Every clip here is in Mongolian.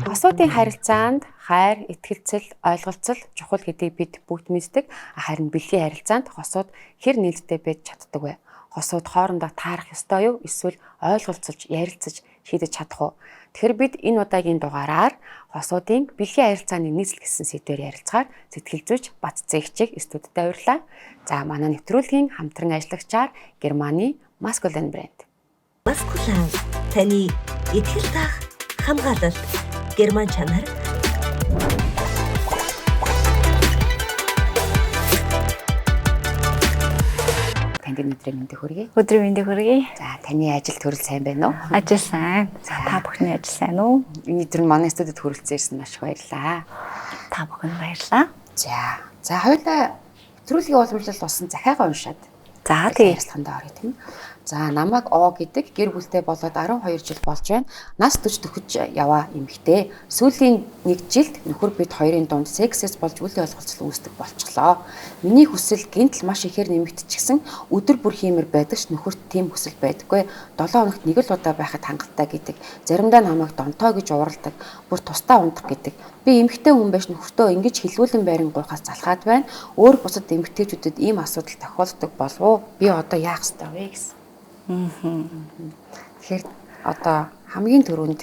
Хосуудын харилцаанд хайр, итгэлцэл, ойлголцол чухал гэдгийг бид бүгд мэддэг. Харин бэлгийн харилцаанд хосууд хэр нээлттэй байж чаддаг вэ? Хосууд хоорондоо таарах ёстой юу? Эсвэл ойлголцолж, ярилцаж шийдэж чадах уу? Тэгэхээр бид энэ удаагийн дугаараар хосуудын бэлгийн харилцааны нийцэл гэсэн сэдвээр ярилцахаар сэтгэл зүйч Батцэгчийг студидтэй урьлаа. За, манай нэвтрүүлгийн хамтран ажиллагчаар Германы Masculine брэнд. Masculine таны итгэл таах хамгаалалт герман чанар. Танд энэ өдрийн мэндийг хүргэе. Өдрийн мэндийг хүргэе. За, таны ажил төрөл сайн байна уу? Ажил сайн. За, та бүхний ажил сайн уу? Энэ өдөр манай студид хүрэлцэн ирсэн маш их баярлалаа. Та бүхэнд баярлалаа. За, хоёулаа нэвтрүүлгийн уламжлал болсон захиагаа уншаад. За, тэгээ ярилцлаганд оръё тийм. За, намайг О гэдэг гэр бүлтэй болоод 12 жил болж байна. Нас 40 төхөж яваа эмэгтэй. Сүүлийн нэг жилд нөхөр бид хоёрын дунд сексэс болж үл ойлголцол үүсдэг болчихлоо. Миний хүсэл гинтл маш ихээр нэмэгдчихсэн, өдөр бүр хиймэр байдаг ч нөхөрт тийм хүсэл байдаггүй. 7 хоногт нэг л удаа байхад хангалттай гэдэг. Заримдаа намайг донтоо гэж ууралдаг. Бүр тусдаа унтах гэдэг. Би эмэгтэй хүн байж нөхөртөө ингэж хилвүүлэн байран гуйхаас залхаад байна. Өөр бусад эмэгтэйчүүдэд ийм асуудал тохиолддог болов уу? Би одоо яах ёстой вэ гэсэн. Тэгэхээр одоо хамгийн түрүүнд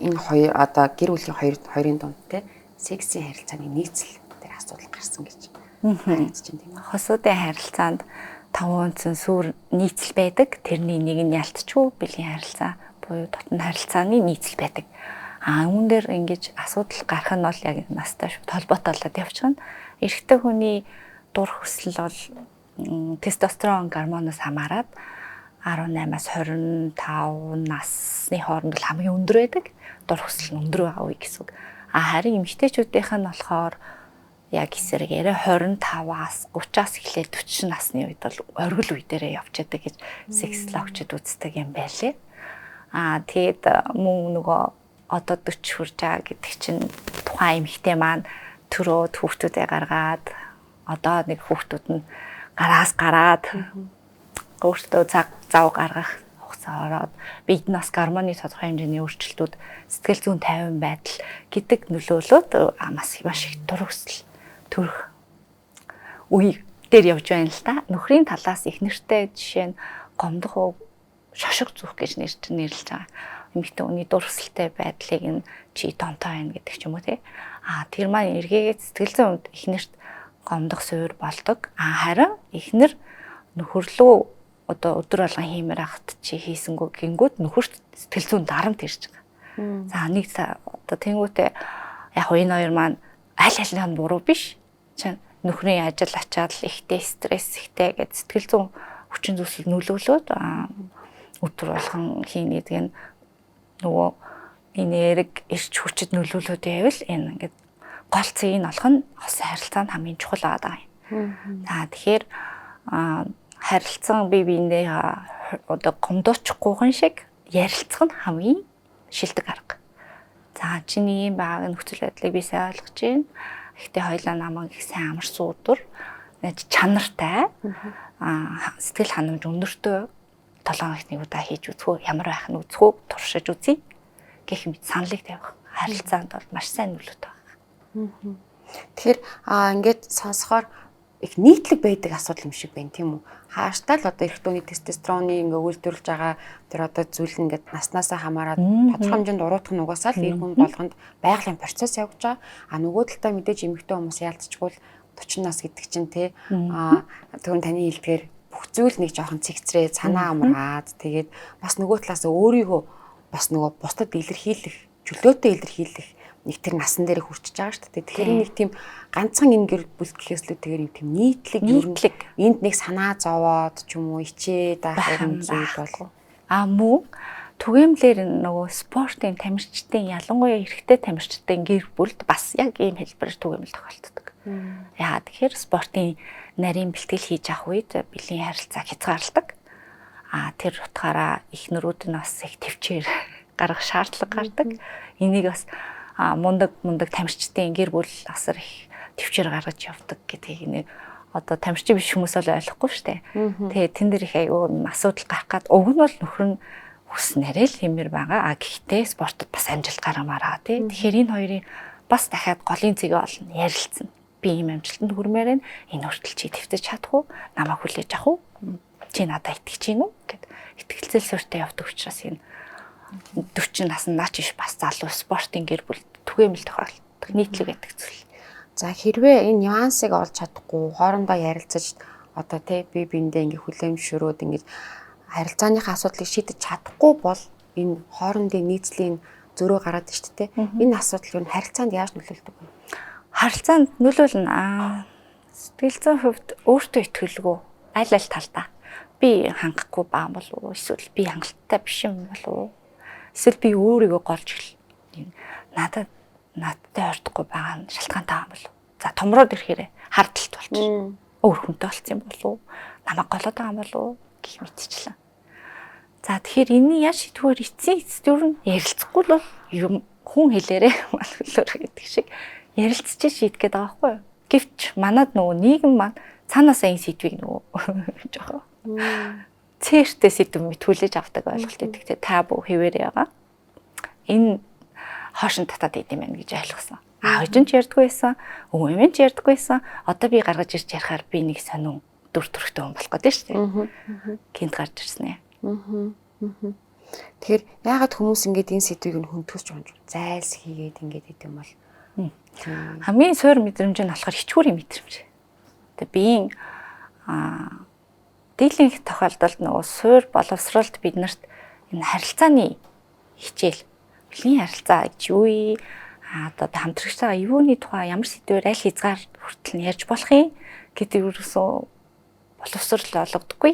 энэ хоёр одоо гэр бүлийн хоёрын дунд те сексийн харилцааны нийцэл дээр асуудал гарсан гэж харагдаж байна тийм үү? Хосуудын харилцаанд таван үндсэн сүр нийцэл байдаг. Тэрний нэг нь ялтчгүй бэлгийн харилцаа буюу дотны харилцааны нийцэл байдаг. А үүн дээр ингэж асуудал гарах нь бол яг настай холбоотой болоод явчихна. Эрэгтэй хүний дур хүсэл бол тестостерон гормоноос хамаарат 18-аас 25 насны хооронд бол хамгийн өндөр байдаг. Дур хүсэл нь өндөр байгаа үе гэсэн үг. А харин эмэгтэйчүүдийнх нь болохоор яг эсрэгээрээ 25-аас 30-аас эхлээд 40 насны үед бол оргил үе дээрээ явж байдаг гэж сексологчид үздэг юм байлээ. А тэгээд мөн нөгөө одоо 40 хүрж байгаа гэдэг чинь тухайн эмэгтэй маань төрөөд хүүхдүүдээ гаргаад одоо нэг хүүхдүүд нь гараас гараад өөртөө цаг зав гаргах хугацаа ороод бид нас гормоны тодорхой хэмжээний өөрчлөлтүүд, сэтгэл зүйн тайван байдал гэдэг нөлөөлөөд маш их дур хүсэл төрөх үе дээр явж байна л та. Нөхрийн талаас их нэртэй жишээ нь гомдох уу, шошиг зүх гэж нэрлэж байгаа. Эмэгтэй хүний дур хүсэлтэй байдлыг нь чи донтоо байна гэдэг ч юм уу те. А тэр маань эргээгээд сэтгэл зүйн хувьд их нэрт гомдох суур болдог. А харин эхнэр нөхөрлөө одоо өдөр болгон хиймээр ахт чи хийсэнгүү гингүүд нөхөрт сэтгэл зүйн дарамт ирж байгаа. За нэг одоо тэнгуүтээ яг энэ хоёр маань аль аль нь буруу биш. Чин нөхрийн ажил ачаал ихтэй, стресс ихтэй гэд сэтгэл зүйн хүчин зүйлсэл нөлөөлөөд өдөр болгон хийнэ гэдэг нь нөгөө энэ эрэг ирч хүчит нөлөөлөөд байвал энэ ингээд гол цэгийг нь олох нь хосын харилцаанд хамгийн чухал байгаа юм. За тэгэхээр харилцан бие биендээ одоо гомдоочихгүйхэн шиг ярилцах нь хамгийн шилдэг арга. За чиний юм байгааг нөхцөл байдлыг би сайн ойлгож байна. Гэхдээ хоёлаа намайг их сайн амарсан өдөр чанартай сэтгэл ханамж өндөртэй 7 хоногт нэг удаа хийж үзэх үү, ямар байх нь үзэх үү, туршиж үзье гэх мэт саналыг тавих харилцаанд бол маш сайн нөлөөтэй байна. Тэгэхээр ингээд сонсохоор их нийтлэг байдаг асуудал юм шиг байна тийм үү? Хааштай л одоо эрэгтэй тестостероны ингээ үйлдвэрлэж байгаа тэр одоо зүйл ингээд наснаасаа хамаарат тодорхой хэмжээнд уруутах нь угаасаа л эр хүн болгонд байгалийн процесс явж байгаа. А нөгөө талдаа мэдээж эмэгтэй хүмүүс яалтчгүй л 40 нас гэдэг чинь те тэгвэл таны хэлдгээр бүх зүйл нэг жоохон цэгцрээ санаа амраад тэгээд бас нөгөө талаас өөрийгөө бас нөгөө бусдад илэрхийлэх, чөлөөтэй илэрхийлэх нэг тэр насан дээр хүрчиж байгаа шүү дээ. Тэгэхээр нэг тийм ганцхан энэ гэр бүл гэхээс л тэгэхээр тийм нийтлэг энд нэг санаа зовоод ч юм уу ичээд байх юм зүйл болов. А мөн түгээмлэр нөгөө спортын тамирчдын ялангуяа эрэгтэй тамирчдын гэр бүлд бас яг ийм хэлбэрээр түгээмэл тохиолддог. Яа тэгэхээр спортын нарийн бэлтгэл хийж авах үед бэлгийн харилцаа хязгаарладаг. А тэр утгаараа эхнэрүүд нь бас их төвчээр гаргах шаардлага гардаг. Энийг бас мундаг тамирчдын гэр бүл асар их төвчээр гаргаж явдаг гэдгийг нэг одоо тамирчин биш хүмүүс бол ойлгохгүй шүү дээ. Тэгээ тэн дээр их айгүй асуудал гарах гад уг нь бол нөхөр нь Хүснээрээ л хэмээр байгаа. А гэхдээ спортод бас амжилт гаргамаар байгаа тий. Тэгэхээр энэ хоёрын бас дахиад голын цэгээ олно, ярилцсан. Би ийм амжилтанд хүрмээр байна. Энэ хүртэл чи твтэж чадах уу? Намайг хүлээж авах уу? Чи надад итгэж гин үү гэд итгэлцэл суурьтай явдаг учраас энэ 40 наснд наач иш бас залуу спортын гэр бүл түгээмэл тохиолддог нийтлэг байдаг зүйл. За хэрвээ энэ нюансыг олж чадахгүй хоорондоо ярилцаж одоо тий би биендээ ингээ хүлээн зөвшөөрөөд ингээ харилцааныхаа асуудлыг шийдэж чадахгүй бол энэ хоорондын нийцлийн зөрөө гараад шүү дээ. Энэ асуудал юу харилцаанд яаж нөлөөлдөг вэ? Харилцаанд нөлөөлнө. Сэтгэл зүйн хувьд өөртөө итгэлгүй аль аль талдаа. Би хангахгүй баа болов уу? Эсвэл би хангалттай биш юм болов уу? Эсвэл би өөрийгөө голж эхэл. Надад надтай ойртохгүй байгаа нь шалтгаантай юм болов уу? За томроод ирэхээр хардталт болчих. Өөр хүнтэй болцсон юм болов уу? Намайг голоод байгаа юм болов уу? Гэх мэтчлэн. За тэгэхээр энэний яаж шийдвэр эцсийн эцэст ер нь ярилцахгүй л бол юм хүн хэлээрээ малхлоор гэдэг шиг ярилцж шийдэх гээд байгаа байхгүй юу? Гэвч манад нөгөө нийгэм маань цаанаасаа энэ сэдвийг нөгөө жоохон цээртэй сэдв мэтгүүлэж авдаг ойлголт өгдөг. Тэ табу хэвээрээ байгаа. Энэ хоош нь татаад идэм байх гэж ойлгосон. Аав ээж нь ч ярьдгүй байсан, өвөө эмээ ч ярьдгүй байсан. Одоо би гаргаж ирж ярихаар би нэг сонин дүр төрхтэй хүн болох гэдэг шүү дээ. Гинт гарч ирсэн ээ. Тэгэхээр яагаад хүмүүс ингэж энэ сэдвийг нь хөнтгөж унж зайлс хийгээд ингэж идэм бол хамгийн суур мэдрэмж нь болохоор хичгүүрийн мэдрэмж. Тэгээ биеийн дийлэнх тохиолдолд нөгөө суур боловсролд биднэрт энэ харилцааны хичээл, бэлгийн харилцаа гэж юу вэ? Одоо хамтрагчтайгаа юуны тухай ямар сэдвээр аль хязгаар хүртэл нь ярьж болох юм гэдэг ерөөсөө боловсрол олгодоггүй.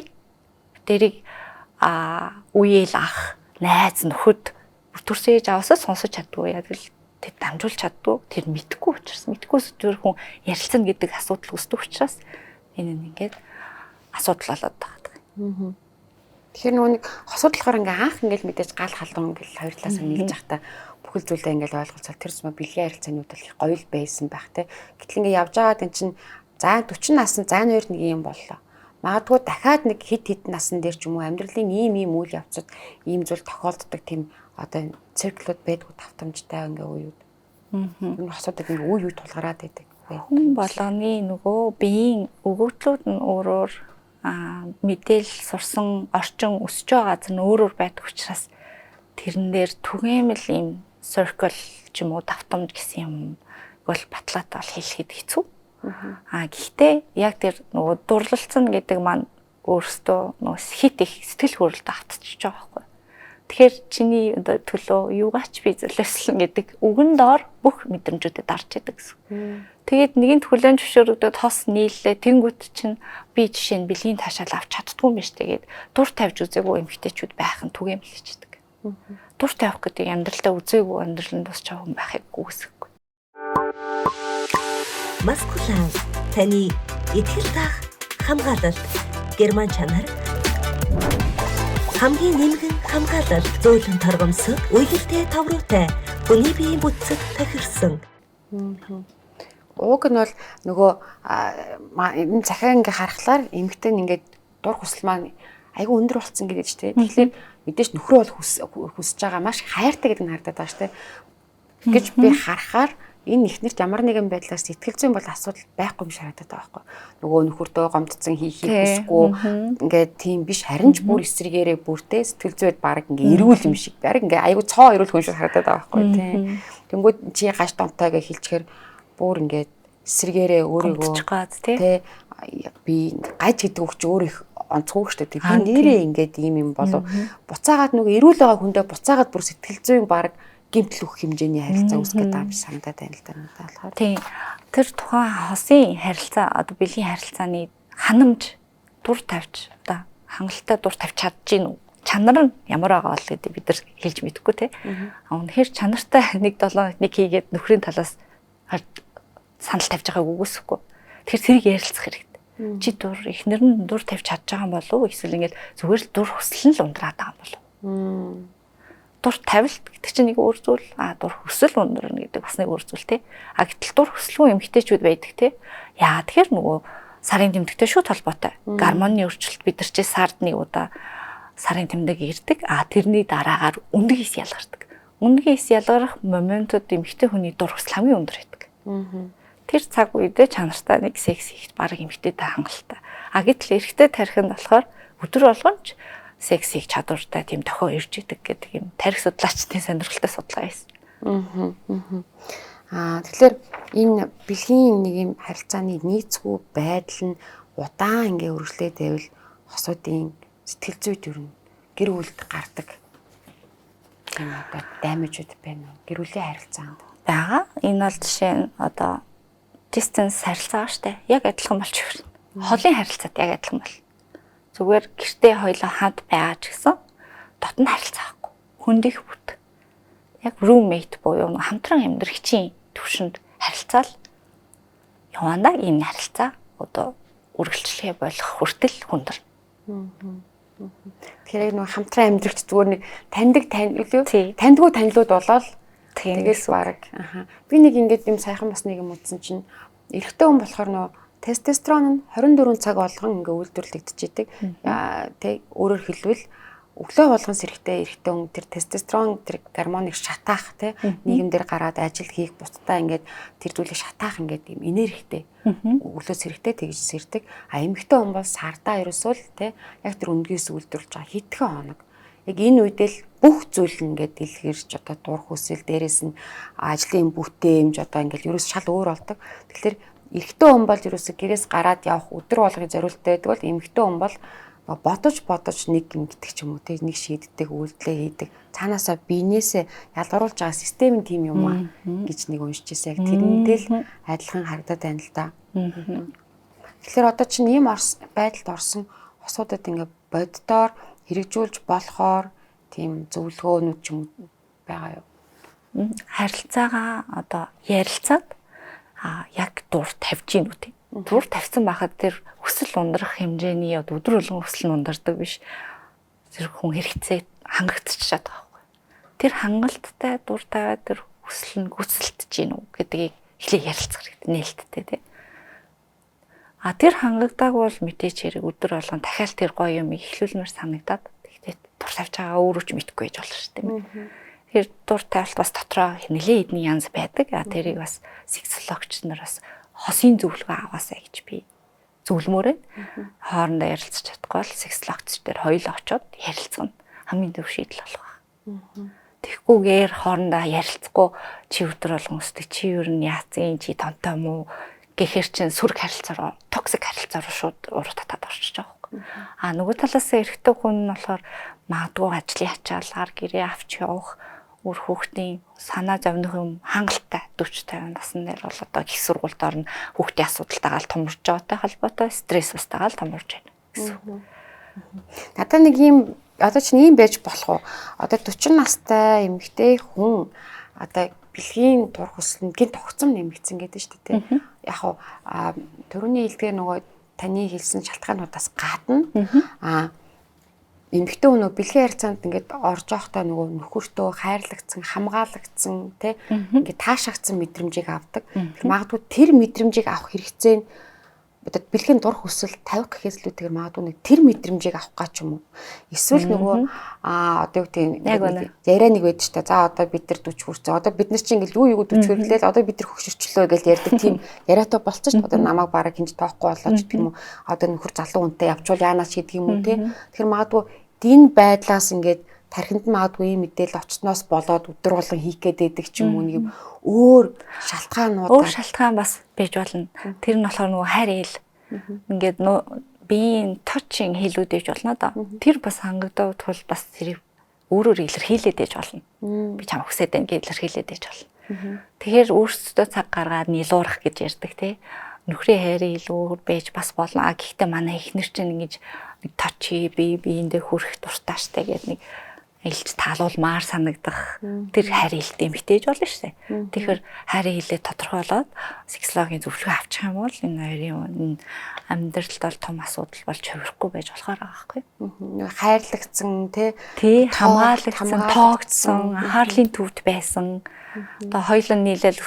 Тэрийг үеэл ах, найз, нөхөд төрсөн ээж аваасаа сонсож чаддгүй. Яг л тэр дамжуулж чаддгүй, тэр мэдхгүй учраас, мэдхгүй зүгээр хүн ярилцсан гэдэг асуудал үүсдэг учраас энэ нь ингээд асуудал болоод байгаа. Тэгэхээр нөгөө нэг хосууд болохоор ингээ анх ингээл мэдээж гал халуун ингээл хоёр талаасаа нийлж байхдаа бүхэл зүйлээ ингээл ойлголцол тэр зүйн бэлгийн харилцааны үед бол гоё л байсан байх те. Гэтэл ингээ явж байгаад эн чинь за 40 наснд за энэ хоёрт нэг юм боллоо. Магадгүй дахиад нэг хит хит насан дээр ч юм уу амьдралын ийм ийм үйл явцад ийм зүйл тохиолддог тийм одоо цирклүүд байдгүй тавтамжтай ингээ үеуд. Энэ хосуудыг ингээ үе үе тулгараад байдаг. Хүн болгоны нөгөө биеийн өгөгдлүүд нь өөрөөр мэдээлэл сурсан орчин өсөж байгаа газар нь өөрөөр байдаг учраас тэрэн дээр түгээмэл ийм circle ч юм уу давтамж гэсэн юм бол баталгаатай бол хэлэхэд хэцүү. Гэхдээ яг тэр нөгөө дурлалцсан гэдэг маань өөрөөсөө нөгөө хит их сэтгэл хөдлөлтөд автчихж байгаа байхгүй. Тэгэхээр чиний одоо төлөө юугаач би золиослон гэдэг үгэн доор бүх мэдрэмжүүдэд дарж идэг гэсэн. Тэгээд нэгэнт хүлээн зөвшөөрөгдөд хос нийллээ. Тэнгүүт чинь би жишээ нь бэлгийн таашаал авч чаддгүй юм биш тэгээд дур тавьж үзээгүй эмэгтэйчүүд байх нь түгээмэл хичдэг. Дур тавих гэдэг амьдралдаа үзээгүй амьдрал нь бус чав хүн байхыг гүйсэхгүй. Маскулан таны итгэл таах хамгаалалт, герман чанар хамгийн нэмгэн хамгаалалт, зөөлөн торгомсог, уялалтай тавруутай, хүний биеийн бүтцэд тохирсон. Уг нь бол нөгөө энэ захиа ингээ харахлаар эмэгтэй нь ингээд дур хүсэл маань айгүй өндөр болцсон гэдэг ч тийм. Тэгэхээр мэдээж нөхрөө бол хүсэж байгаа маш хайртай гэдэг нь харагдаад байгаа шүү дээ. Гэж би харахаар энэ ихнэрт ямар нэгэн байдлаар сэтгэл зүйн бол асуудал байхгүй юм шиг харагдаад байгаа байхгүй. Нөгөө нөхөртөө гомдсон хийхийг хүсэхгүй ингээд тийм биш, харин ч бүр эсрэгээрээ бүртээ сэтгэл зүйд баг ингээ эрүүл юм шиг. Бараг ингээ айгүй цоо эрүүл хүн шиг харагдаад байгаа байхгүй тийм. Тэнгүүд чи гаш донтой гэж хэлчихээр бүр ингээд эсрэгээрээ өөрийгөө тий би гаж гэдэг үг чи өөр их онцгой шүү дээ. Би нэрээ ингээд ийм юм болов. Буцаагаад нөгөө эрүүл байгаа хүндээ буцаагаад бүр сэтгэл зүйн баг гэмтэл өгөх хэмжээний харилцаа үүсгэх гэдэг юм шиг санагдаад байна л да надад болохоор. Тийм. Тэр тухайн хосын харилцаа одоо бэлгийн харилцааны ханамж дур тавьж одоо хангалттай дур тавьж чадж гин үү? Чанар нь ямар байгаа бол гэдэг бид нар хэлж мэдэхгүй те. Үнэхээр чанартай 1 7 1 хийгээд нөхрийн талаас санал тавьж байгааг үгүйсэхгүй. Тэгэхээр тэрийг ярилцах хэрэгтэй. Чи дур эхнэр нь дур тавьж чадж байгаа юм болов уу? Эсвэл ингээд зүгээр л дур хүсэл нь л ундраад байгаа юм болов уу? Дур тавилт гэдэг чинь нэг өөр зүйл, дур хүсэл ундрна гэдэг бас нэг өөр зүйл те. Гэтэл дур хүсэлгүй эмэгтэйчүүд байдаг те. Яа тэгэхээр нөгөө сарын тэмдэгтэй шууд холбоотой. Гормоны өөрчлөлт бид нар чи сард нэг удаа сарын тэмдэг ирдэг. А тэрний дараагаар өндөг эс ялгардаг. Өндөг эс ялгарах моментод эмэгтэй хүний дур хүсэл хамгийн өндөр байдаг. Тэр цаг үедээ чанартай нэг секс хийхэд бараг эмэгтэйтэй хангалттай. А гэтэл эрэгтэй тархинд болохоор өдөр болгон ч секс хийх чадвартай тийм тохио ирж идэг гэдэг юм тархи судлаачдын сонирхолтой судалгаа байсан. Тэгэхээр энэ бэлгийн нэг юм харилцааны нийцгүй байдал нь удаан ингээ үргэлжлээд байвал хосуудын сэтгэл зүйд ер нь гэр бүлд гардаг тийм одоо даймажууд байна уу? Гэр бүлийн харилцаанд байгаа. Энэ бол жишээ нь одоо distance харилцаа штэ. Яг адилхан болж ирнэ. Холын харилцаад яг адилхан бол. Зүгээр гэртээ хоёлоо хамт байгаа ч гэсэн дотн харилцаа байхгүй. Хөндөх бүт. Яг roommate буюу хамтран амьдрагчийн төвшөнд харилцаал явандаа энэ харилцаа одоо үргэлжлэхээ болох хүртэл хүндэр. Тэгэхээр яг нэг хамтран амьдрагч зүгээр нэг таньдаг таньдгүй танилуд болоод тэгээс бараг. Би нэг ингээд юм сайхан бас нэг юм үзсэн чинь эрэгтэй хүн болохоор нөө тестостерон нь 24 цаг болгон ингээ үйлдвэрлэгдэж идэг. Тэ өөрөөр хэлбэл өглөө болгон сэрэгтэй эрэгтэй хүн тэр тестостерон тэр гормоныг шатаах тэ нийгэмдэр гараад ажил хийх бусдаа ингээд тэр зүйлийг шатаах ингээд юм энергитэй өглөө сэрэгтэй тэгж сэрдэг. А эмэгтэй хүн бол сардаа ерөөсөө л тэ яг тэр өндгийс үйлдвэрлэж байгаа хэдхэн хоног. Яг энэ үедээ л бүх зүйл ингээд дэлгэрч одоо дур хүсэл дээрээс нь ажлын бүтээмж одоо ингээд ерөөс шал өөр болдог. Тэгэхээр эрэгтэй хүн бол ерөөсөө гэрээс гараад явах өдөр болгоны зориулттай байдаг бол эмэгтэй хүн бол бодож нэг юм гэдэг ч юм уу те нэг шийддэг үйлдэлээ хийдэг цаанаасаа биенээсээ ялгаруулж байгаа систем нь тийм юм аа гэж нэг уншиж ирсэн. Яг тэрнтэй л адилхан харагдаад байна л да. Тэгэхээр одоо чинь ийм байдалд орсон хосуудад ингээ боддоор хэрэгжүүлж болохоор тийм зөвлөгөөнүүд ч юм байгаа юу? Харилцаагаа одоо ярилцаад яг дур тавьж гин үү те. Дур тавьсан байхад тэр хүсэл ундрах хэмжээний өдөр болгон хүсэл нь ундардаг биш. Тэр хүн хэрэгцээ хангагдчихад байгаа байхгүй. Тэр хангалттай дур тавиад тэр хүсэл нь гүйцэлдэж гин үү гэдгийг эхлээ ярилцах хэрэгтэй нээлттэй тий. А тэр хангагдаагүй бол мэдээч хэрэг өдөр болгон дахиад тэр гоё юм эхлүүлмээр санагдаад тэгтээ дур тавьж байгаа өөрөө ч мэдэхгүй байж болно шүү дээ. Тэр дур тавилт бас дотроо нэлээд эдний янз байдаг. А тэрийг бас сексологч нар бас хосын зөвлөгөө аваасай гэж би зөвлөмөр байна. Хоорондоо ярилцаж чадахгүй бол сексологч дээр хоёулаа очиод ярилцсан хамгийн зөв шийдэл болох байх. Тэгэхгүйгээр хоорондоо ярилцахгүй чи өдөр болгон өсдөг, чи ер нь яацын, чи тонтой муу гэхэр чин сүрэг харилцаа руу, токсик харилцаа руу шууд уруу татаад орчиж байгаа байхгүй. А нөгөө талаас эрэгтэй хүн нь болохоор магадгүй ажлын ачаалгаар гэрээ авч явах үр хүүхдийн санаа зовних юм хангалттай 40 50 насн дээр бол одоо их сургуульд орно, хүүхдийн асуудалтайгаа л томорж байгаатай холбоотой стресс устайгаа л томорж байна гэсэн. Надад нэг ийм одоо чинь ийм байж болох уу? Одоо 40 настай эмэгтэй хүн одоо бэлгийн дур хүсэл нь гинт огцом нэмэгдсэн гэдэг шүү дээ. Яг хуу төрөний хэлдгээр нөгөө таны хэлсэн шалтгаануудаас гадна эмэгтэй хүн нөгөө бэлгийн харилцаанд ингээд орж явахдаа нөгөө нөхөртөө хайрлагдсан, хамгаалагдсан тий ингээд таашаагдсан мэдрэмжийг авдаг. Тэр магадгүй тэр мэдрэмжийг авах хэрэгцээ нь одоо бэлгийн дур хүсэл тавих гэхээс илүүтэйгээр магадгүй нэг тэр мэдрэмжийг авах гаж юм уу? Эсвэл нөгөө одоо юу гэдэг яриа нэг байдаг шүү дээ. За одоо бид нар 40 хүрсэн. Одоо бид нар чинь ингээл юу 40 хүрлээл одоо бид нар хөгшөрчлөө гэж ярьдаг тийм яриатай болцсон шүү дээ. Одоо намайг бараг хинж тоохгүй болоо ч гэх юм уу. Одоо нөхөр залуу хүнтэй явчвал яанаа ч гэдэг юм уу те. Тэгэхээр магадгүй энэ байдлаас ингээд тархинд нь магадгүй ийм мэдээлэл очсноос болоод өдөр болгон хийх гээд байдаг ч юм уу нэг юм өөр шалтгаанууд өөр шалтгаан бас байж болно. Тэр нь болохоор нөгөө хайр ил ингээд биеийн touching хэлүүд ээж болно доо. Тэр бас хангагдаад тул бас тэрийг өөрөөр илэрхийлээд ээж болно. Би чам хүсээд байна гэж илэрхийлээд ээж болно. Тэгэхээр өөрсдөө цаг гаргаад нилуурах гэж ярьдаг тий. Нөхрийн хайрын ил өөр байж бас болно. А гэхдээ манай эхнэр чинь ингэж нэг touch би биеиндээ хүрэх дуртай штэ гэдэг нэг илж таалуулмаар санагдах тэр хайр илтэй эмэгтэй болно шүү дээ. Тэгэхээр хайрын илээ тодорхойлоод сексологийн зөвлөгөө авчих юм бол энэ хоёрын амьдралд бол том асуудал болж хувирахгүй байж болохоор байгаа байхгүй. Хайрлагдсан тий хамгаалагдсан, тоогдсон, анхаарлын төвд байсан. Одоо хоёулаа нийлэл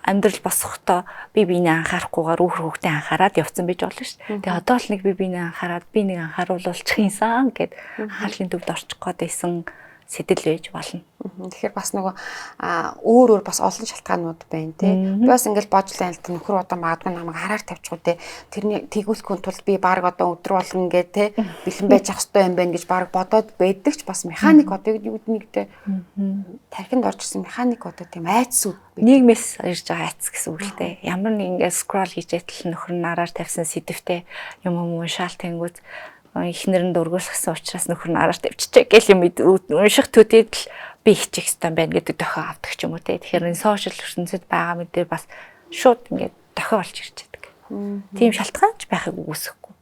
Амьдрал босохдоо би биенээ анхаарахгүйгээр үхэр хүүхдээ анхаарад явцсан байж болно шүү дээ. Тэгээ одоо л нэг би биенээ анхаарад би нэг анхааруулчих юмсан гэд анхаарлын төвд орчих гээд байсан сэтэл байж болно. Тэгэхээр бас нөгөө өөр өөр бас олон шалтгаанууд байна тий. Би бас ингээл боожлын айлт нөхөр одоо магадгүй намайг хараар тавьчих уу тий. Тэрний тэгүүлэхгүй тулд би баг одоо өдөр болгон ингээ тий бэлэн байж ах хэрэгтэй юм байна гэж баг бодоод байдаг ч бас механик одоо юу гэдэг нэгтэй тархинд орж ирсэн механик одоо тийм айцсууд нийгмээс ирж байгаа айц гэсэн үг л дээ. Ямар нэг ингээ скрол хийж ятал нөхөр нь араар тавьсан сэдвтэй юм юм уншаал тэнгүүт эхнэр нь дургуулсан учраас нөхөр нь араар тавьчихжээ гэл юм унших төдийд л би хичих ёстой байна гэдэг дохио авдаг ч юм уу те. Тэгэхээр энэ сошиал ертөнцид байгаа мэдээ бас шууд ингээд дохио болж ирж байдаг. Тийм шалтгаан ч байхыг үгүйсэхгүй.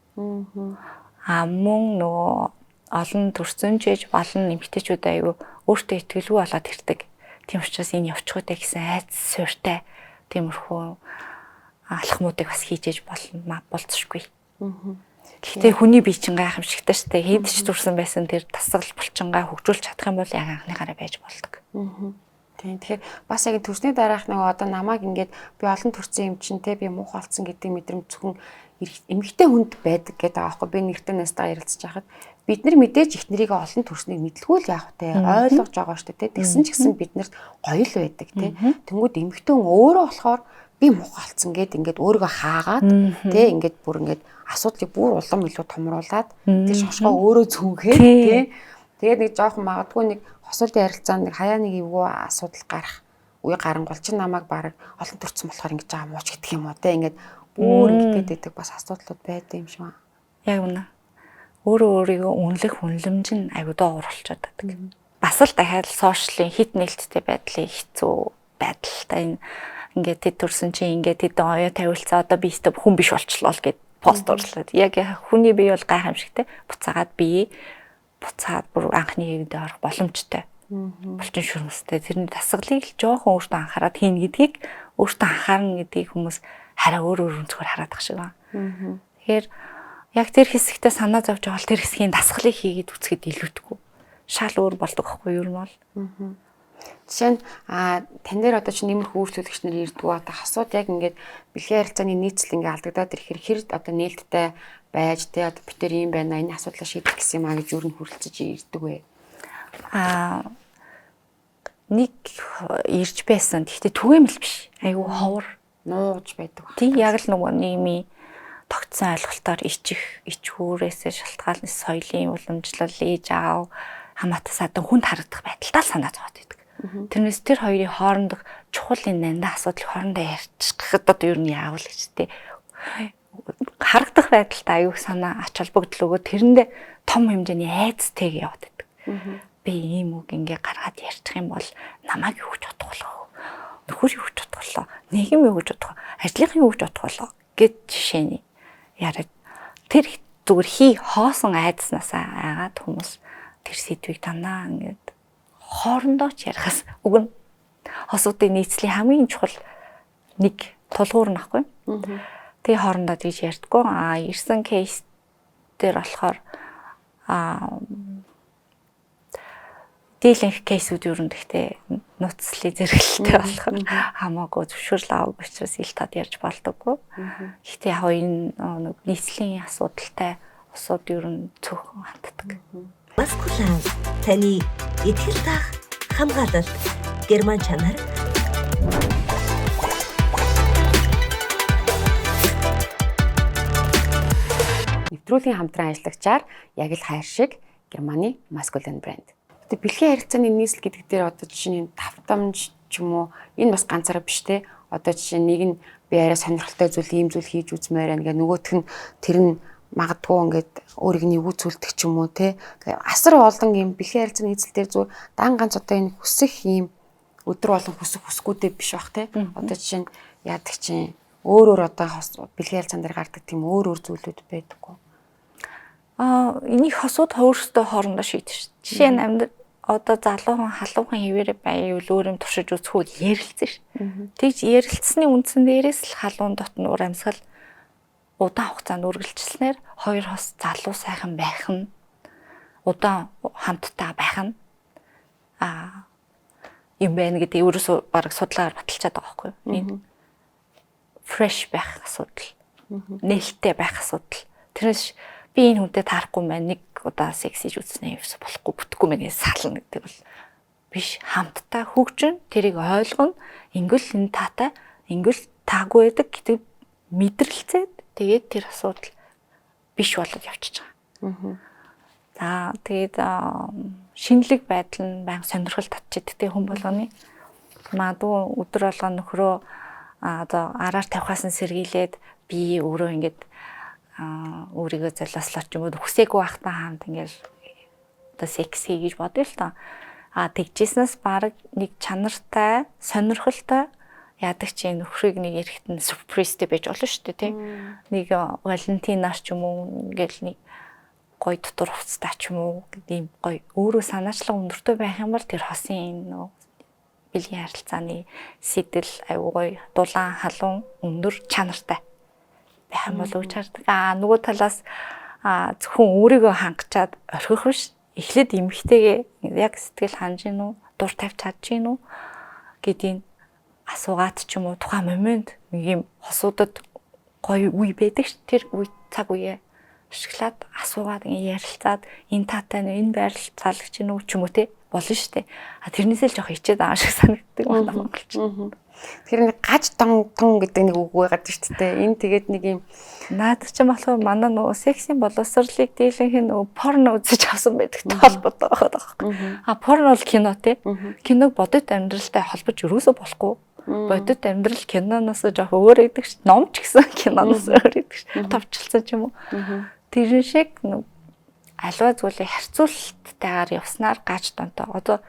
А мөн нөгөө олон төрсөн ч ээж болон эмэгтэйчүүд аюу өөртөө итгэлгүй болоод ирдэг. Тийм учраас энэ явчих үү гэсэн айц суйртай тиймэрхүү алхмуудыг бас хийж ээж болно болцсохгүй. Гэхдээ хүний бие чинь гайхамшигтай шүү дээ. Хэд ч төрсэн байсан тэр дасгал булчингаа хөгжүүлж чадах юм бол яг анхныхаараа байж болдог. Тийм. Тэгэхээр бас яг төрсний дараах нөгөө одоо намайг ингээд би олон төрсэн юм чинь те би муухай болсон гэдэг мэдрэмж зөвхөн эмэгтэй хүнд байдаг гэдэг байгаа байхгүй. Би нэртэй настайгаа ярилцж байхад бид нар мэдээж их нэрийг олон төрснийг мэдлгүй л яах вэ? Ойлгож байгаа шүү дээ. Тэгсэн ч гэсэн биднэрт гоё л байдаг те. Тэнгүүд эмэгтэй хүн өөрөө болохоор би муухай болсон гэд ингээд өөрийгөө хаагаад те ингээд бүр ингээд асуудлыг бүр улам илүү томруулад тэр шошгоо өөрөө цүнхээр те. Тэгээд нэг жоохон магадгүй нэг хосуулын ярилцаанд нэг хаяа нэг эвгүй асуудал гарах үе гарангуул чинь намайг баг олон төрсэн болохоор ингэж байгаа мууч гэдэг юм уу те. Ингээд бүр ингээд гэдэг бас асуудлууд байдаг юм шиг байна. Яг үнэ. Өөрөө өөрийгөө үнэлэх үнэлэмж нь аюу доор болчиход байдаг. Бас л дахиад сошиалын хит нээлттэй байдлын хэцүү байдалтай энэ ингээд тэд төрсэн чинь ингээд тэдэн оюу тавилцаа одоо би өстө хүн биш болчлоо л гэд пост орлоо. Яг хүний бие бол гайхамшигтай. Буцаагаад бие буцаад бүр анхны хэвэндээ орох боломжтой. Булчин шүрмстэй. Тэрний дасгалыг л жоохон өөртөө анхаарад хийн гэдгийг өөртөө анхаарна гэдгийг хүмүүс хараа өөр өөр өнцгөр хараад тах шиг байна. Тэгэхээр яг тэр хэсэгтээ санаа зовж байгаа бол тэр хэсгийн дасгалыг хийгээд үзэхэд илүүтэхгүй. Шал өөр болдог байхгүй юу юм бол. Жишээ нь тань дээр одоо чинь нэмэрх үйлчлүүлэгч нар ирдгүү одоо хасууд яг ингээд бэлгийн харилцааны нийцэл ингээд алдагдаад ирэхээр хэр одоо нээлттэй байж те одоо бид тэр юм байна энэ асуудлаа шийдэх гэсэн юм а гэж юу н хүрэлцэж ирдэг вэ? Нэг ирж байсан. Гэхдээ түгээмэл биш. Айгүй ховор нууж байдаг. Тийм яг л нөгөө нийгмийн тогтсон ойлголтоор ичих, ичхүүрээсээ шалтгаална соёлын уламжлал, ээж аав хамаатай садан хүнд харагдах байдалтай л санаа зовоод байдаг. Тэрнээс тэр хоёрын хоорондох чухал энэ нандаа асуудлыг хоорондоо ярьчих гэхэд одоо ер нь яавал гэж тэ харагдах байдалтай аюух санаа ач холбогдол өгөө тэрэндээ том хэмжээний айцтэйг яваад байдаг. Би ийм үг ингээ гаргаад ярьчих юм бол намайг юу гэж бодох болов? Нөхөр юу гэж бодох болов? Нийгэм юу гэж бодох вэ? Ажлынхан юу гэж бодох болов? Гэт жишээний яриад тэр зүгээр хий хоосон айдснаас айгаад хүмүүс тэр сэдвийг танаа ингээд хоорондоо ч ярихаас үгэн хосуудын нийцлийн хамгийн чухал нэг тулгуур нь ахгүй. Тэгээ хоорондоо тэгж ярьдггүй. Ирсэн кейс дээр болохоор дийлэнх кейсүүд юу юм гэхдээ нууцлын зэрэглэлтэй болохоор хамаагүй зөвшөөрөл аваагүй учраас ил тад ярьж болдоггүй. Гэхдээ яг энэ нэг нийцлийн асуудалтай усууд ер нь цөөхөн ханддаг. Маскулан таны итгэл таах хамгаалалт герман чанар нэвтрүүлгийн хамтран ажиллагчаар яг л хайр шиг Германы Masculine брэнд. Гэтэ бэлгийн харилцааны нийслэл гэдэг дээр одоо жишээ нь давтамж ч юм уу энэ бас ганцаараа биш те. Одоо жишээ нэг нь би арай сонирхолтой зүйл ийм зүйл хийж үзмээр байна гэ нөгөөх нь тэр нь магадгүй ингээд өөрийг нь эвгүүцүүлдэг ч юм уу те. Асар олон ийм бэлгийн харилцааны нийслэл дээр зүгээр дан ганц одоо энэ хүсэх ийм өдөр болон хүсэх хүсгүүдээ биш бах те. Одоо жишээ нь яадаг чинь өөр өөр одоо бэлгийн харилцаан дээр гардаг тийм өөр өөр зүйлүүд байдаггүй. Энийг хосууд өөрсдөө хоорондоо шийдэж шээ. Жишээ нь амьд одоо залуухан халуухан хэвээрээ байвал өөр юм туршиж үзэх үү ярилцсан ш. Тэгж ярилцсны үндсэн дээрээс л халуун дотн уур амьсгал удаан хугацаанд үргэлжилснээр хоёр хос залуу сайхан байх нь удаан хамттай байх нь юм байна гэдэг өөрөөсөө бараг судлаагаар баталчаад байгаа байхгүй юу? Энэ fresh байх асуудал. Нээлттэй байх асуудал. Тэрнээс би энэ хүнтэй таарахгүй маань, нэг удаа секс хийж үзснээ ерөөсө болохгүй, бүтэхгүй мэн гэж сална гэдэг бол биш. Хамтдаа хөгжин, тэрийг ойлгоно, ингэл энэ таатай, ингэл таагүй байдаг гэдэг мэдрэлцээд, тэгээд тэр асуудал биш болоод явчихж байгаа. За, тэгээд шинэлэг байдал нь баян сонирхол татчих хүн болгоны. Магадгүй өдөр болгон нөхрөө одоо араар тавихаас нь сэргийлээд би өөрөө ингээд өөрийгөө золиослоо ч юм уу, хүсээгүй байхдаа хамт ингээд одоо секс хий гэж бодъё л тоо. А тэгжсэнээс баг нэг чанартай, сонирхолтой яадаг чи нөхрийг нэг эрэхтэн surprise тэй байж болно шүү дээ, тийм. Нэг Валентинаар ч юм уу, ингээл нэг гоё дотор хувцастай ч юм уу гэдэг ийм гоё өөрөө санаачлаг өндөртэй байх юм бол тэр хосын нөө бэлгийн харилцааны сэтэл аюу гоё, дулаан, халуун, өндөр чанартай байх юм бол өгч хардаг. Аа, нөгөө талаас зөвхөн өөрийгөө хангачаад орхих биш. Эхлээд эмэгтэйгээ яг сэтгэл ханаж гин үү, дур тавьж чадж гин үү гэдгийг асуугаад ч юм уу, тухайн момент нэг юм хосуудад гоё үе байдаг ш. Тэр үе цаг үеэ ашиглаад асуугаад, ярилцаад, энэ таатай нь энэ байрлал залгаж гин үү ч юм уу, те, болно шүү дээ. А тэрнээсээ л жоох хичээд байгаа шиг санагддаг байна монголч. Тэр нэг гаж дон тон гэдэг нэг үг байгаад шүү дээ. Энэ тэгээд нэг юм Наад чинь болохоор манай нөгөө сексийн боловсролыг дийлэнх нь нөгөө порно үзэж авсан байдагтай холбоотой байгаа байхгүй. А порно бол кино, те. Киног бодит амьдралтай холбож юусоо болохгүй. Бодит амьдрал киноноос жоох өөр байдаг ш. Ном ч гэсэн киноноос өөр байдаг ш. Товчлсон ч юм уу. Тэрэн шиг аливаа зүйлийг харьцуулалттайгаар явснаар гаж донтой. Одоо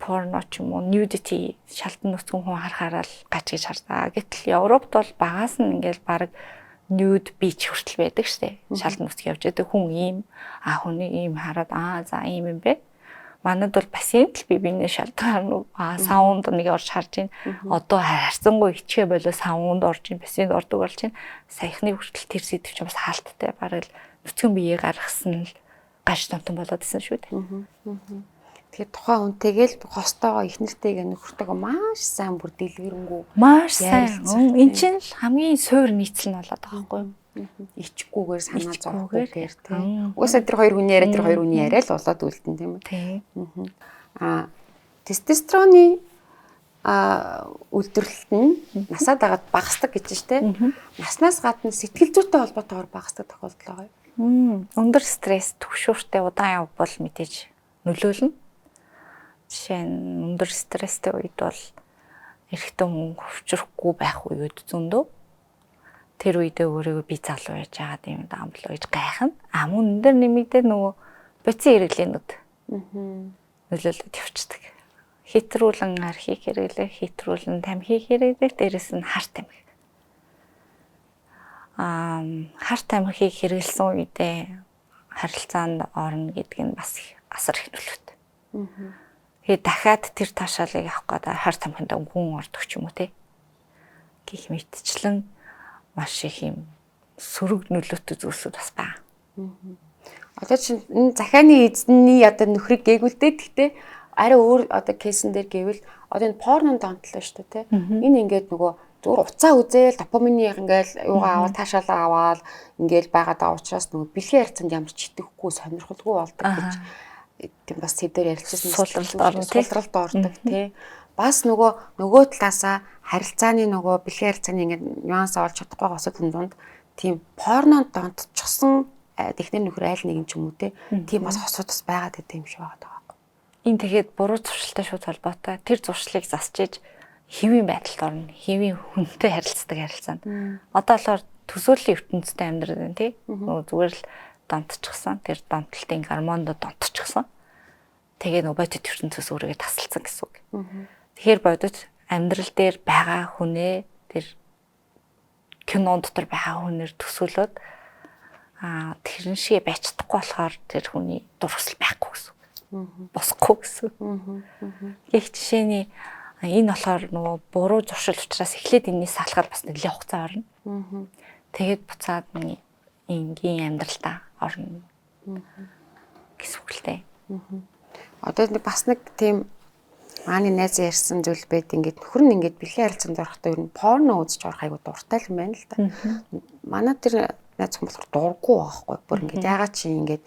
порно ч юм уу, nudity, шалдан нүцгэн хүн харахаараа л гаж гэж хардаа. Гэтэл Европт бол багаас нь ингээл баг nude beach хүртэл байдаг штэ. Шалдан нүцгэн явж байдаг хүн ийм, а хүний ийм хараад, аа, за, ийм юм бэ. Манад бол бассейн л би бинээ шалдан харна. А саунд нэг орж харж байна. Одоо харьцангуй хичгээ болоо саунд орж ин, бассейнд ордог болж байна. Саяхны хүртэл тэр сэдв чинь бас хаалттай. Бараг л нүцгэн бие гаргасан л гаж томтон болоод исэн шүү дээ. Тэгэхээр тухайн хүнтэйгээ л, хостойгоо, их нэртэйгээ, нөхөртэйгөө маш сайн бүр дэлгэрэнгүй маш сайн. Эн чинь л хамгийн суур нийцэл нь болоод байгаа байхгүй юу? Ичггүйгээр, санаа зовхгүйгээр, тийм. Угаасаа тэр хоёр хүний яриа тэр хоёр хүний яриа л болоод үлдэн, тийм үү? Тийм. А тестостероны үйлдвэрлэлт нь насаа дагаад багасдаг гэж штэ. Наснаас гадна сэтгэл зүйтэй холбоотойгоор багасдаг тохиолдол байгаа юу? Өндөр стресс, түгшүүртэй удаан явбал мэдээж нөлөөлнө. Жишээ нь, өндөр стресстэй үед бол эрэгтэй хүн хөвчрөхгүй байх үеуд зөндөө. Тэр үедээ өөрийгөө би залуу байж байгаа юм даа болоо гэж гайхна. А мөн энэ дээр нэмэгдээд нөгөө бодисын хэрэглээнүүд нөлөөлөд явцдаг. Хэтрүүлэн архийг хэрэглэх, хэтрүүлэн тамхи хэрэглэх, дээрэс нь хар тамхи. Аа, хар тамхиг хэрэглэсэн үедээ харилцаанд орно гэдг нь бас асар их нөлөөтэй. Тэгээд дахиад тэр таашаалыг авах гэдэг хар тамхинд гүн ордог ч юм уу, те. Гэх мэтчлэн маш их юм сөрөг нөлөөтэй зүйлсүүд бас байна. Одоо чинь энэ захианы эзэнний одоо нөхрийг гээгүүлдэ, гэхдээ арай өөр одоо case эн дээр гэвэл одоо энэ порнонд донтлоо шүү дээ, те. Энэ ингээд нөгөө зүгээр уцаа үзээл допамины ингээл юугаа аваад, таашаалаа аваад ингээл байгаад байгаа учраас нөгөө бэлгийн харилцаанд ямар ч итгэхгүй, сонирхолгүй болдог гэж тийм бас сэдвэр ярилцсан. Сулралт орно. Сулралт ордог, тий. Бас нөгөө талаасаа харилцааны нөгөө бэлгийн харилцааны ингээд нюанс олж чадахгүй асуудлын дунд тийм порнонд донтчихсон технэр нөхөр айл нэг юм ч юм уу, те. Тийм бас хосууд бас байгаад байдаг юм шиг байгаа байхгүй. Энэ тэгээд буруу зуршилтай шууд холбоотой. Тэр зуршлыг засч иж хэвийн байдалд орно. Хэвийн хүнтэй харилцдаг харилцаанд. Одоо болохоор төсөөллийн ертөнцтэй амьдрал байна, тий. Нөгөө зүгээр л донтчихсан. Тэр донтолтын гормонд донтчихсан. Тэгээ нөгөө бодит ертөнцөөс өөрийгөө тасалсан гэсэн үг. Тэгэхээр бодит амьдрал дээр байгаа хүнээ тэр кинон дотор байгаа хүнээр төсөөлөөд, тэрэн шиг байж чадахгүй болохоор тэр хүний дур хүсэл байхгүй гэсэн үг. Босхгүй гэсэн. Гэх жишээний энэ болохоор нөгөө буруу зуршил учраас эхлээд энэний салахад бас нэлээд хугацаа орно. Тэгээд буцаад нэг энгийн амьдралдаа орно гэсэн үг л дээ. Одоо нэг бас нэг тийм Мааны найз ярьсан зүйл байд ингээд нөхөр нь ингээд бэлгийн харилцаанд орохдоо ер нь порно үзэж орох айгу дуртай юм байна л да. Манай тэр найз хүн болохоор дурггүй байхгүй. Бүр ингээд яагаад чи ингээд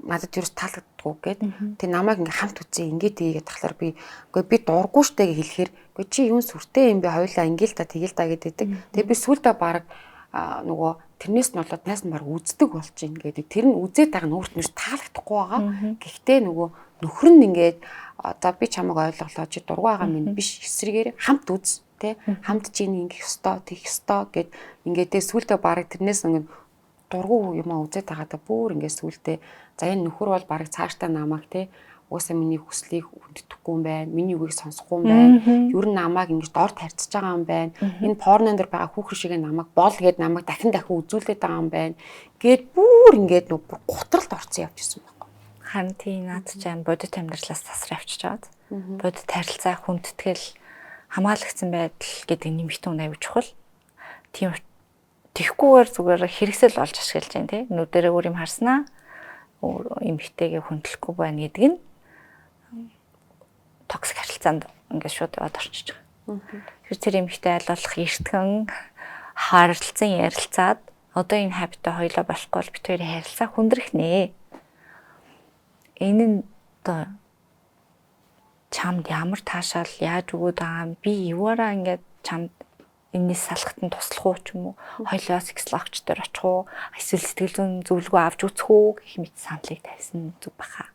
надад ерөөс таалагддаггүй гээд тэг намайг ингээд хамт үзье ингээд тийгээд тахлаар би үгүй би дурггүй штэ гэж хэлэхээр үгүй чи юун сүртэй юм бэ хоёлаа ингээл та тэгэл та гэдэг. Тэг би сүулдэ баг нөгөө тэрнээс нь болоод найз нь баг үздэг болж ийн гэдэг. Тэр нь үзээд байгаа нь өөрт нь таалагдахгүй байгаа. Гэхдээ нөгөө нөхөр нь ингээд за би чамайг ойлголоо чи дургүй байгаа минь биш эсрэгээр хамт үз тэ хамт чи ингэх ёстой тэгэх ёстой гэд ингээд тэ сүулдэ баг тэрнээс ингээд дургүй юм а үзээд байгаа та бүр ингээд сүулдэ за энэ нөхөр бол баг цаашдаа намайг тэ угаасаа миний хүслийг хүндэтгэхгүй юм байна. Миний үгийг сонсохгүй юм байна. Ер нь намайг ингэж дор тарьцж байгаа юм байна. Энэ порнон дээр байгаа хүүхэн шиг намайг бол гэд намайг дахин дахин үзүүлээд байгаа юм байна. Гэд бүр ингээд нүг бүр гутралд орсон явж исэн байхгүй. Харин тийм наад чи аим бодит амьдралаас тасраа авчиж байгаа. Бодит харилцаа, хүндэтгэл, хамгаалагдсан байдал гэдэг нэмэгтэн үн аюу чухал. Тийм тэгхгүйгээр зүгээр хэрэгсэл болж ашиглаж байна тий. Нүдэрээ өөр юм харснаа өөр эмэгтэйгээ хүндлэхгүй байна гэдэг нь токсик харилцаанд ингээд шууд яваад орчиж байгаа. Тэгэхээр тэр эмэгтэй аль болох эртгэн харилцан ярилцаад одоо энэ хабитаа хоёлоо болохгүй бол бит хоёрын харилцаа хүндрэх нэ. Энэ нь одоо чамд ямар таашаал яаж өгөөд байгаа юм би юуаараа ингээд чамд энэс салахт нь туслах уу ч юм уу хоёлоо сексологч дээр очих уу эсвэл сэтгэл зүйн зөвлөгөө авч үзэх үү гэх мэт саналыг тавьсан зүг баха.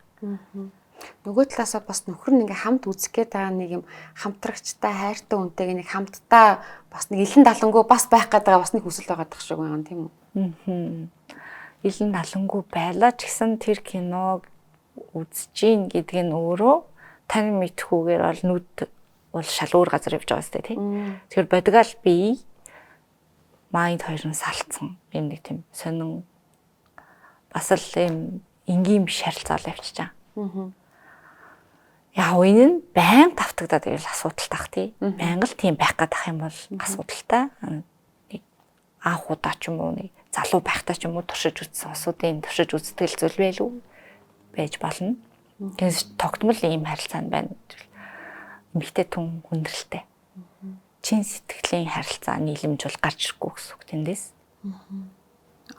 Нөгөө талаасаа бас нөхөр нь ингээ хамт үзэх гээд байгаа нэг юм хамтрагчтай хайртай хүнтэйг нэг хамтдаа бас нэг илэн далангуу бас байх гээд байгаа бас нэг хүсэл байгаа дах шиг байгаа юм тийм үү? Илэн далангуу байлаа ч гэсэн тэр киног үзэж гин гэдэг нь өөрөө тань мэдхүүгээр бол нүд бол шал өөр газар явж байгаа сте тий. Тэгэхээр бодгаал би майнд хоёр нь салцсан юм нэг тийм сонин бас л юм энгийн биш харилцаа л явчихж байгаа. Яг энэ нь байн тавтагдаад ивэл асуудал тах тий. Байнга л тийм байх гээд ах юм бол асуудалтай. Нэг анх удаа ч юм уу нэг залуу байхдаа ч юм уу туршиж үзсэн осуудын туршиж үздэг л зүйл байлгүй байж болно. Тэгээс тогтмол ийм харилцаанд байна гэж эмэгтэй түн хүндрэлтэй. Чин сэтгэлийн харилцаа нийлэмж бол гарч ирэхгүй гэсэн үг тэндээс.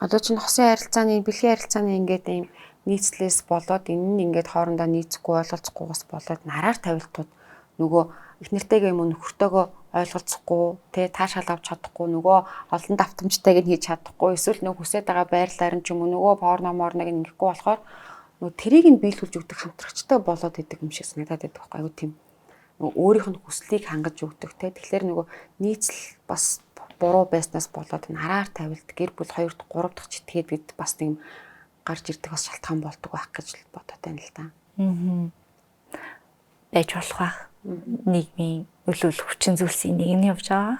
Одоо чинь хосын харилцааны бэлгийн харилцааны ингээд ийм нийцлээс болоод энэ нь ингээд хоорондоо нийцэхгүй ойлголцохгүйгээс болоод нараар тавилтууд нөгөө их нэртэйгээ юм уу нөхөртөөгөө ойлголцохгүй тэ таашаал авч чадахгүй нөгөө олон давтамжтайг нь хийж чадахгүй эсвэл нөгөө хүсээд байгаа байрлалаар нь ч юм уу нөгөө порно морног нь ингэхгүй болохоор нөгөө тэрийг нь биелүүлж өгдөг хамтрагчтай болоод идэг юм шиг санагдаад байдаг байхгүй айгу тийм нөгөө өөрийнх нь хүслийг хангаж өгдөг тэ тэгэхээр нөгөө нийцэл бас буруу байснаас болоод нараар тавилт гэр бүл 2 дахь 3 дахь читгээд бид бас тийм гарч ирдэг бас шалтгаан болдог байх гэж бодоод байна л да. Байж болох байх. Нийгмийн нөлөөлөх хүчин зүйлсийн нэг нь явж байгаа.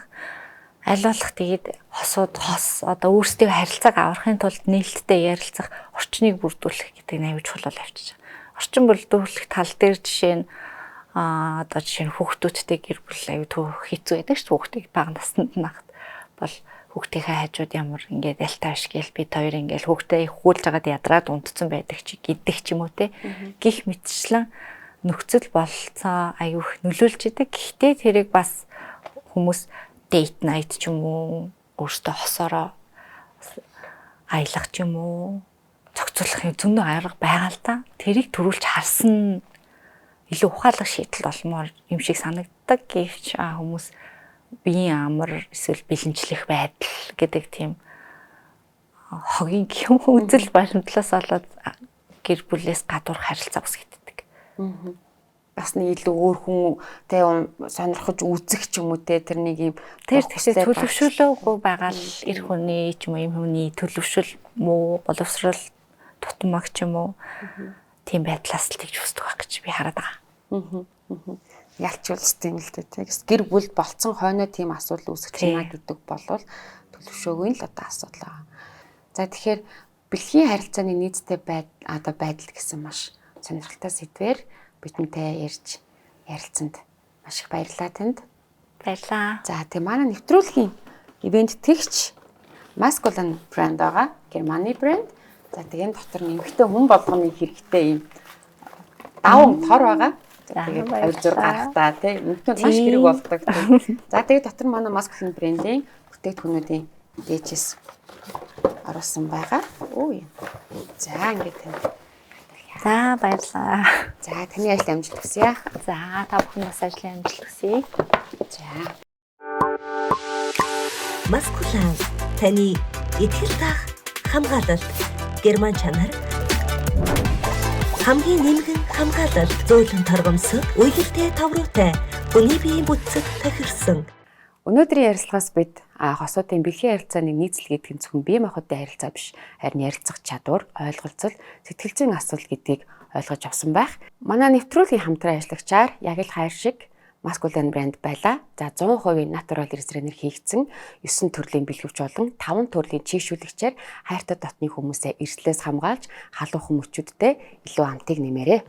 Аль болох тэгээд хосууд хос одоо өөрсдийн харилцааг аврахын тулд нээлттэй ярилцах орчныг бүрдүүлэх гэдэг нь аюул чухал бол авчиж байгаа. Орчин бүрдүүлэх тал дээр жишээ нь одоо жишээ нь хүүхдүүдтэй гэр бүл аюу төө хэцүү байдаг шүү. Хүүхдийг бага наснд нахад бол хүүхдийнхээ хажууд ямар ингээд альтаа биш гээл бид хоёр ингээд хүүхдээ хүүлж хагаад ядраад унтцсан байдаг чи гэдэг ч юм уу те. Гих мэтчлэн нөхцөл бололцоо аюу их нөлөөлж идэг. Гэхдээ тэрийг бас хүмүүс date night ч юм уу өөртөө хосороо аялах ч юм уу зохицуулах зөндөө арга байгаа л да. Тэрийг төрүүлж харсан илүү ухаалаг шийдэл болмоор юм шиг санагддаг. Гэвч хүмүүс биеийн амар эсвэл бэлэнчлэх байдал гэдэг тийм хогийн гэх юм үзэл баримтлаас болоод гэр бүлээс гадуур харилцаа үүсгэдэг. Бас нэг илүү өөр хүн тэ сонирхож үзэх ч юм уу тэ тэр нэг юм тэр тэгсээ төлөвшөлөөгүй байгаа л эр хүний ч юм уу юм хүний төлөвшөл муу боловсрол тутмаг ч юм уу тийм байдлаас л тэгж үүсдэг байх гэж би хараад байгаа. Ялч үлсдэг юм л дээ тийм. Гэр бүл болцсон хойноо тийм асуудал үүсгэж байна гэдэг болвол төлөвшөөгүй л одоо асуудал байгаа. За тэгэхээр бэлгийн харилцааны нийцтэй одоо байдал гэсэн маш сонирхолтой сэдвээр бидэнтэй ярьж ярилцсанд маш их баярлалаа танд. Баярлалаа. За тэгээ манай нэвтрүүлгийн ивент тэгч Masculine брэнд байгаа. Германы брэнд. За тэгээ энэ дотор нэмэгтэй хүн болгоны хэрэгтэй юм даван тор байгаа. Тэгээд авир зур гарахтаа тий нүднүүд маш хэрэг болдог. За тэгээд дотор манай Masculine брендийн бүтээгдэхүүнүүдийн дээжээс оруулсан байгаа. Өө юм. За ингээд тань. За баярлалаа. За таны ажил амжилт хүсье. За та бүхэн бас ажлын амжилт хүсье. За. Маскулан таны итгэл таах хамгаалалт герман чанар хамгийн нэмгэн хамгаалалт зөөлөн торгомсог уялалтай тавруутай хүний биеийн бүтцэд тохирсон. Өнөөдрийн ярилцлагаас бид хосуудын бэлгийн харилцааны нийцэл гэдэг нь зөвхөн бие махбодын харилцаа биш, харин ярилцах чадвар, ойлголцол, сэтгэл зүйн асуудал гэдгийг ойлгож авсан байх. Манай нэвтрүүлгийн хамтран ажиллагчаар яг л хайр шиг Masculine брэнд байлаа. За 100% натурал эрсрэнээр хийгдсэн 9 төрлийн бэлгэвч болон 5 төрлийн чийгшүүлэгчээр хайртай дотны хүмүүсээ эрслээс хамгаалж халуухан мөчүүдтэй илүү амтыг нэмээрэй.